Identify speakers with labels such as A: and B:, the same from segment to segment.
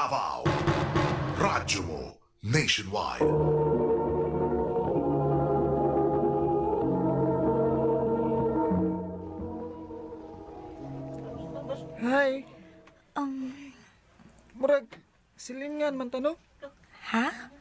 A: Davao. Radyo mo nationwide.
B: Hi.
C: Um,
B: Murag, silingan man ta, no?
C: Ha?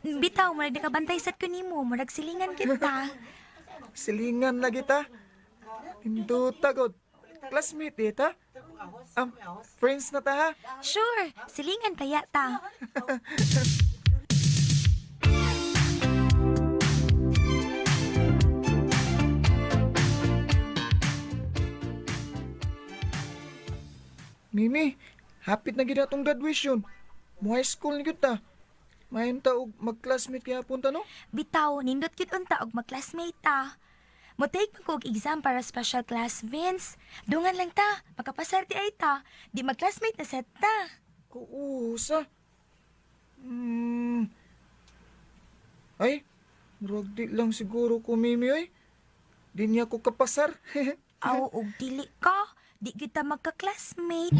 C: Bitaw, murag nakabantay sad ko nimo, murag silingan kita.
B: Silingan lagi ta. Nindota god. Classmate eh, ta? Friends na ta ha?
C: Sure, silingan kaya ta.
B: Mimi, hapit na gid atong graduation. Mo high school ni gyud ta. Mayon ta og mag-classmate gihapon ta, no?
C: Bitaw, nindot gyud unta og magclassmate ta. Mo-take man ko og exam para special class, Vince. Dungan lang ta, makapasar di ay ta. Di magclassmate na set ta.
B: Oo, sa. Ay, murag di lang siguro ko, Mimi, ay. Di niya ko kapasar.
C: Aw, og dili ka. Di kita magka-classmate.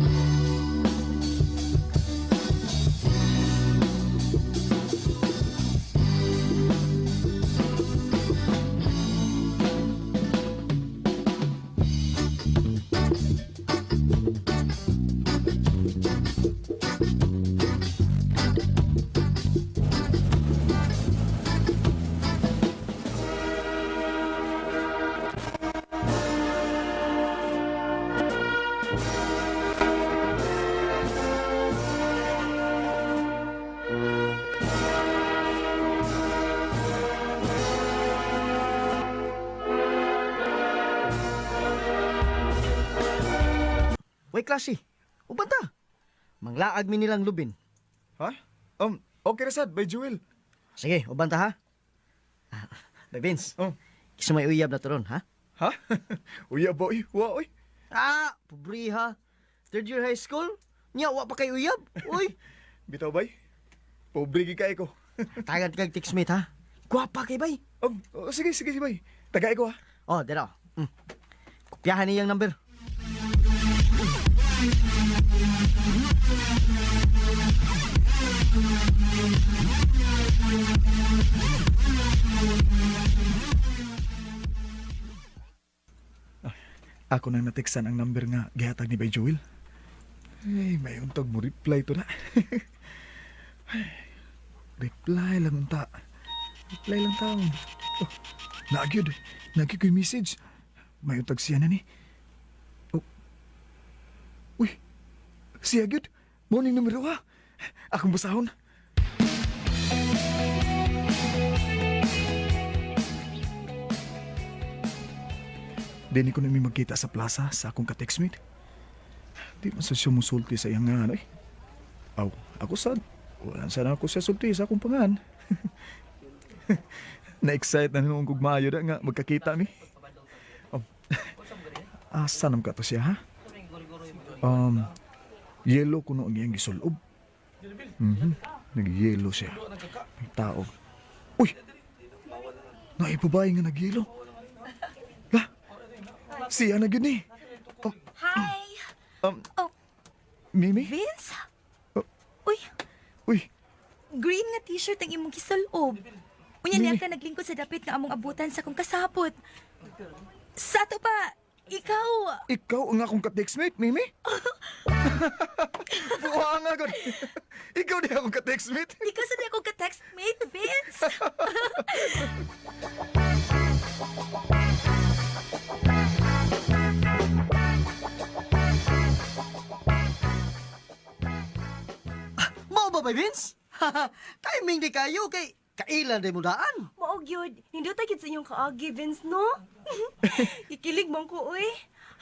D: Way klase. Uban ta. Manglaag mi nilang lubin.
B: Ha? Okay ra sad, by Jewel.
D: Sige, uban ta ha. Ah, Bay Vince.
B: Oh.
D: Kisa may uyab na to ron, ha?
B: Ha? Uya ba, oy? Wa, oy.
D: Ah, pobre ha. Third year high school? Nya, wa pa kay uyab. Uy.
B: Bitaw, bay. Pobre gid kay ko.
D: Tagad kag textmate ha. Gwapa kay bay.
B: Oh, sige, sige, sige, bay. Tagay ko, ha?
D: Oh, dira. Kopyahan niyang number.
B: Ako nang natiksan ang number nga gihatag ni Bay Jewel. Ay, may untag mo reply to na. Ay, reply lang unta. Reply lang taon. Oh, naagyod. Naagyod ko'y message. May untag siya na ni. Oh. Uy, siya gyud. Morning numero ha. Akong basahon. Dini ko nami magkita sa plaza sa akong ka-textmate. Di man sa siya musulti sa iyang ngalan, eh. Aw, ako sad. Wala sana ako siya sulti sa akong pangan. Na-excite na noong kog maayo na nga magkakita mi. Oh. Asa nam ka to siya, ha? Um, yellow kuno ang iyang gisulob. Nag-yellow siya. May tao. Uy! Naibabae nga nag-yellow. La! Siya na gyud ni. Oh,
C: Hi! Oh.
B: Mimi?
C: Vince?
B: Oh.
C: Uy,
B: Uy,
C: green nga t-shirt ang imong gisulob. Unya niya
B: Mimi.
C: ka naglingkod sa dapit nga among abutan sa kong kasabot. Sa ato pa, ikaw,
B: ikaw ang akong ka-textmate, Mimi? Buha nga gud. Ikaw di akong ka-textmate.
C: di ka sa akong ka-text mate, Vince.
D: Mao ba, Bay Vince? Timing di kayo kay kailan di mo daan.
E: Mao gyud, nindot gyud sa inyong kaagi, Vince, no? Ikilig man ko, uy.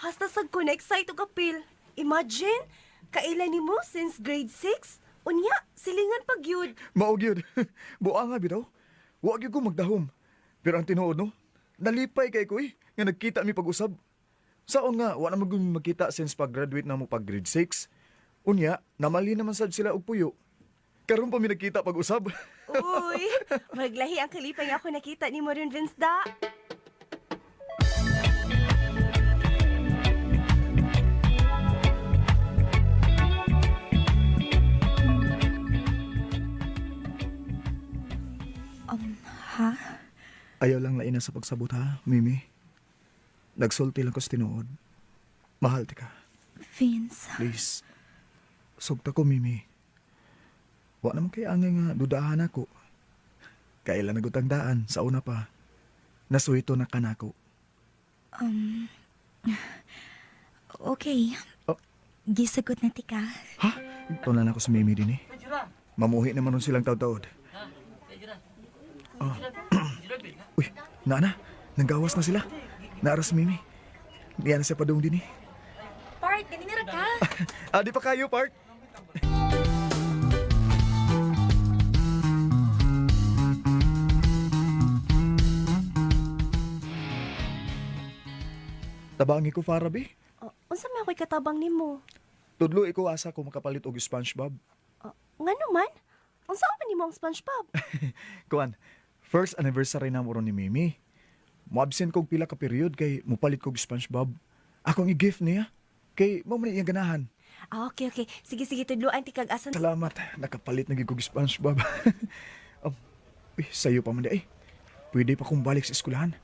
E: Hasta sad ko na-excite og apil. Imagine, kailan nimo since grade 6? Unya, silingan pa gyud.
B: Mao gyud. Buha nga bitaw. Wa gyud ko magdahom. Pero ang tinuod no, nalipay kay ko eh, nga nagkita mi pag-usab. Saon nga wa na man gyud mi magkita since pag-graduate na mo pag grade 6. Unya, namali naman sad sila og puyo. Karon pa mi nagkita pag-usab.
E: Uy, maglahi ang kalipay nga ako nakita nimo rin, Vince, da.
B: Ayaw lang laina sa pagsabot ha, Mimi. Nagsulti lang ko sa tinuod. Mahal ti ka.
C: Vince,
B: Please. Sugta ko, Mimi. Wa naman kay angay nga dudahan ako. Kailan nagutang daan sa una pa. Nasuhito na kanako.
C: okay.
B: Oh.
C: Gisagot na tika.
B: Ha? Tunan ako sa Mimi din eh. Mamuhi naman nun silang taod-taod. Oh. Uy, naana. Nanggawas na sila. Naaras Mimi. Diyan na siya padung din eh.
C: Part, ganinira ka.
B: Ah, di pa kayo, Park. Tabangi ko, Farabi.
E: Oh, unsa man ako'y katabang nimo?
B: Tudlo iko asa ko makapalit og SpongeBob.
E: Oh, ngano man? Unsa man nimo ang SpongeBob?
B: Kuan, first anniversary na mo ron ni Mimi. Mo-absent kog pila ka period kay mupalit kog SpongeBob. Akong i-gift niya. Kay mo man iyang ganahan.
E: Ah, okay, okay. Sige, sige, tudloan ti kag asan.
B: Salamat, nakapalit na gyud kog SpongeBob. um, uy, sayo pa man di ay. Pwede pa kong balik sa eskwelahan.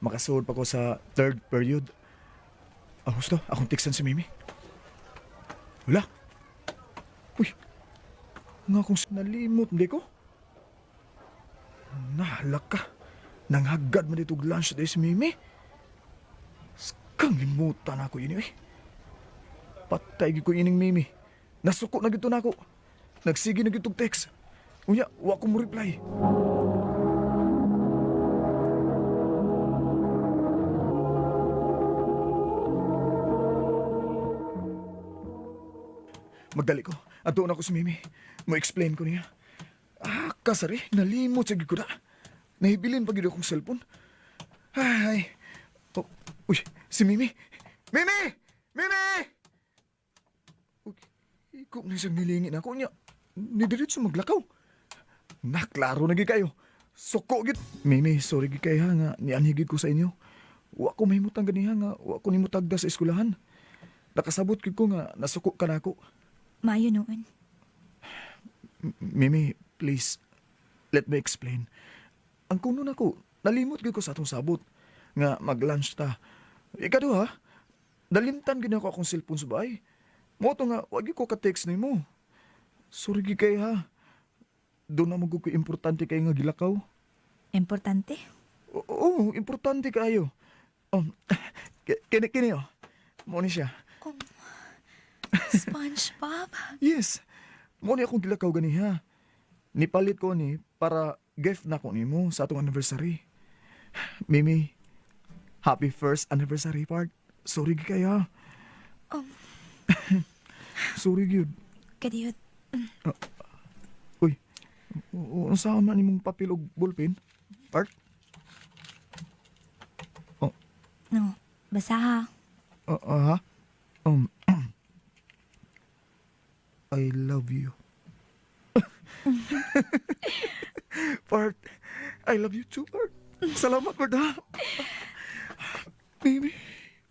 B: Makasuod pa ko sa third period. Ah, husto, akong tiksan si Mimi. Wala. Uy, nga kung nalimot, hindi ko. Nahalak ka. Nanghagad man dito og lunch day si Mimi. Skang limutan ako yun eh. Patay gyud ko ining Mimi. Nasuko na gyud to nako. Nagsige na gyud tog text. Unya, wa ko mo reply. Magdali ko. Adto na ko si Mimi. Mo-explain ko niya. Ah, kasari. Nalimot sa gyud ko na. Nahibilin pa gyud akong cellphone. Ay. Oh, uy, si Mimi. Mimi! Mimi! Uy, ikaw na siyang nilingin ako niya. Nidiretso maglakaw. Naklaro na gyud kayo. Suko gyud. Mimi, sorry gyud kay ha nga nianhi gyud ko sa inyo. Wa ko mahimutang ganiha nga wa ko nimo tagda sa eskwelahan. Nakasabot gyud ko nga nasuko ka nako.
C: Maayo noon.
B: Mimi, please, let me explain. Ang kuno nako, nalimot gyud ko sa atong sabot nga mag-lunch ta. Ikaduha, nalimtan gyud ako akong cellphone sa bahay. Mo to nga wa gyud ko ka-text nimo. Sorry gyud kay ha. Doon na mo ko importante kay nga gilakaw.
C: Importante.
B: Oo, importante kaayo. Kini kini oh. Mo ni siya.
C: Oh, SpongeBob.
B: Yes. Mo ni akong gilakaw ganiha. Nipalit ko ni para gift na ko nimo sa atong anniversary. Mimi, happy first anniversary part. Sorry gyud kayo. Sorry gyud.
C: Kadiyot.
B: Uy, unsa man nimong papel og ballpen? Part? Oh,
C: No, basta ha.
B: Ha? I love you. Part, I love you too, Part. Salamat, Part, ha? Baby.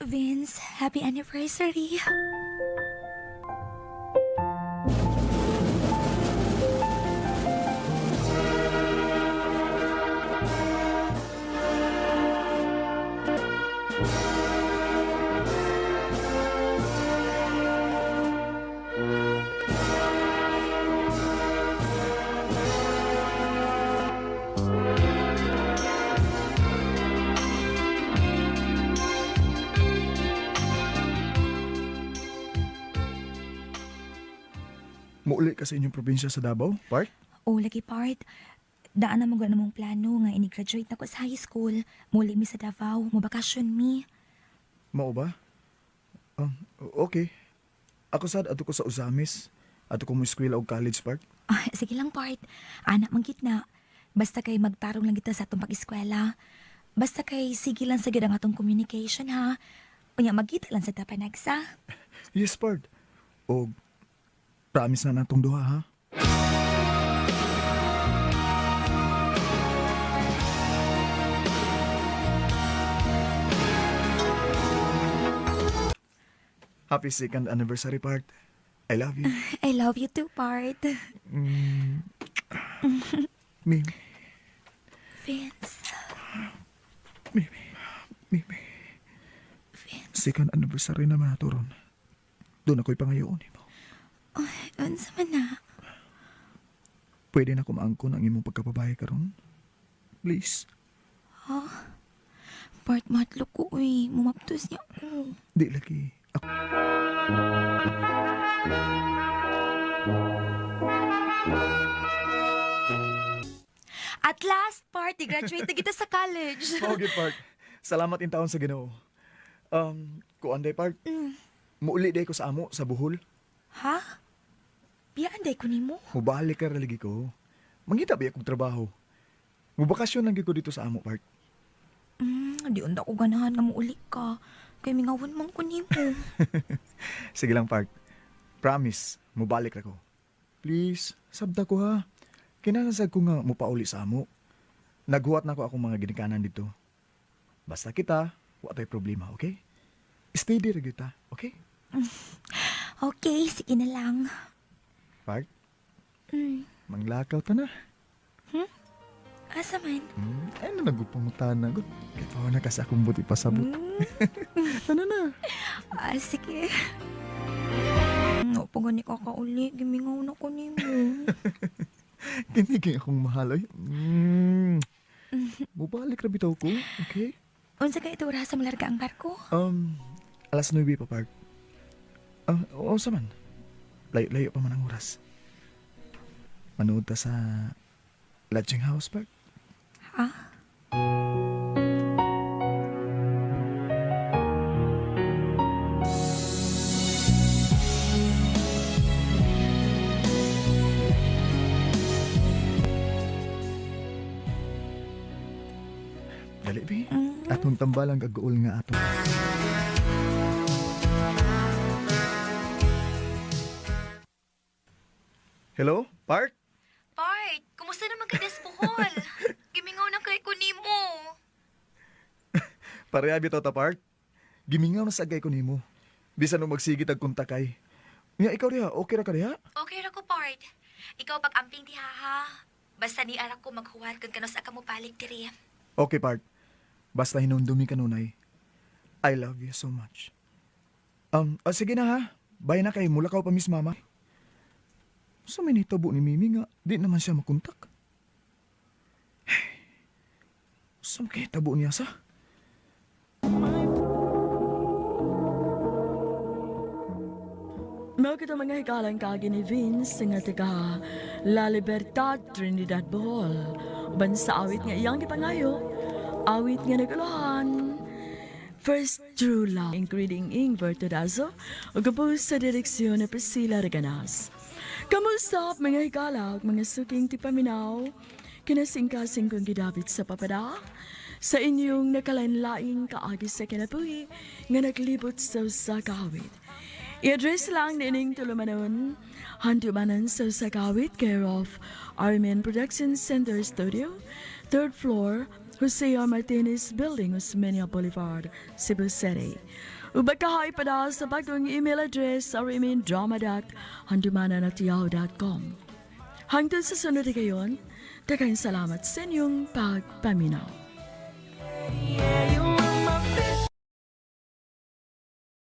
C: Vince, happy anniversary.
B: Muuli ka sa inyong probinsya sa Davao, Part?
C: O, lagi part. Daan na mo mong plano nga ini-graduate na ko sa high school. Muli mi sa Davao, mo bakasyon mi.
B: Mao ba? Okay. Ako sad ato ko sa Ozamis. Ato ko mo eskwela og college, Part.
C: Ah, sige lang part. Anak man gitna. Basta kay magtarong lang kita sa atong pag-eskwela. Basta kay sige lang sa gid ang atong communication ha. Unya magkita lang sa tapanagsa.
B: Yes, Part. Og promise na natong duha, ha? Happy second anniversary, Part. I love you.
C: I love you too, part.
B: Mimi.
C: Vince.
B: Mimi. Mimi.
C: Vince.
B: Second anniversary naman nato ron. Doon ako'y pangayoon nimo.
C: Ay, unsa man na?
B: Pwede na kumaangkon ang imong pagkababae karon? Please.
C: Part matlok ko, uy. Mumaptos niya ako.
B: Di lagi. Ako.
C: At last, party, graduate na kita sa college.
B: Okay, Park. Salamat in taon sa Ginoo. Kuan day, Park. Muuli day ko sa amo sa Bohol.
C: Ha? Biyaan day ko nimo.
B: Mubalik ka ra lagi ko. Mangita ba akong trabaho? Mubakasyon lang gyud ko dito sa amo, Park.
C: Di unda ko ganahan nga muuli ka. Kay mingawon man ko nimo.
B: Sige lang, Park. Promise, mubalik ra ko. Please, sabta ko ha. Kinahanglan ko nga mupauli sa amo. Naghuwat na ko akong mga ginikanan dito. Basta kita, wa tay problema, okay? Steady ra gyud ta, okay?
C: Okay, sige na lang.
B: Park? Manglakaw ta na.
C: Asa man?
B: Ay, na nagupangutana na. Good. Kaya na kasi akong buti pasabot. Ano na?
C: Ah, sige. No, pag gani ka kauli, gimingaw na ko nimo.
B: Kinigay akong mahal. Ay. Mubalik ra bitaw ko, okay?
C: Unsa kay ito oras sa malarga ang barko?
B: 9:00 pa, Park. Ah, oo sa man. Layo-layo pa man ang oras. Manood ta sa Lodging House, Park.
C: Ha?
B: Dali, bi. Atong tambalang kagaul nga atong. Hello, Park?
C: Bart, kumusta naman kay Despohol? Gimingaw na kay ko nimo.
B: Pareha bitaw ta, Park. Gimingaw na sa agay ko nimo. Bisan nung magsigit ag kontakay. Nga ikaw diha, okay ra ka diha?
C: Okay ra ko, Bart. Ikaw pag-amping diha ha. Basta ni ara ko maghuwat kung kanos ka mo balik diri.
B: Okay, Park. Basta hinumdumi ka nunay. I love you so much. Sige na ha. Bye na kay mulakaw pa miss mama. Sa may nitabo ni Mimi nga, di naman siya makontak. Sa may tabo niya sa?
F: Mao kita mga hikalang kaagi ni Vince nga taga La Libertad, Trinidad, Bohol. Uban sa awit nga iyang gipangayo, awit nga naguluhan. First True Love, including Ingver Todazo, ug gabos sa direksyon ni Priscilla Reganas. Kamusta mga hikala ug mga suking tipaminaw, kinasingkasing kong gidabit sa papada, sa inyong nakalain-laing kaagi sa kinabuhi nga naglibot sa usa ka awit. I-address lang nining tulumanon, handumanan sa Sagawit, care of Armin Production Center Studio, 3rd floor, Jose R. Martinez Building, Osmeña Boulevard, Cebu City. Ubakahay pa daw sa bagong email address rmndrama.handumanan@yahoo.com. Hangtod sa sunod gayon, daghang salamat sa inyong pagpaminaw.
G: Yeah.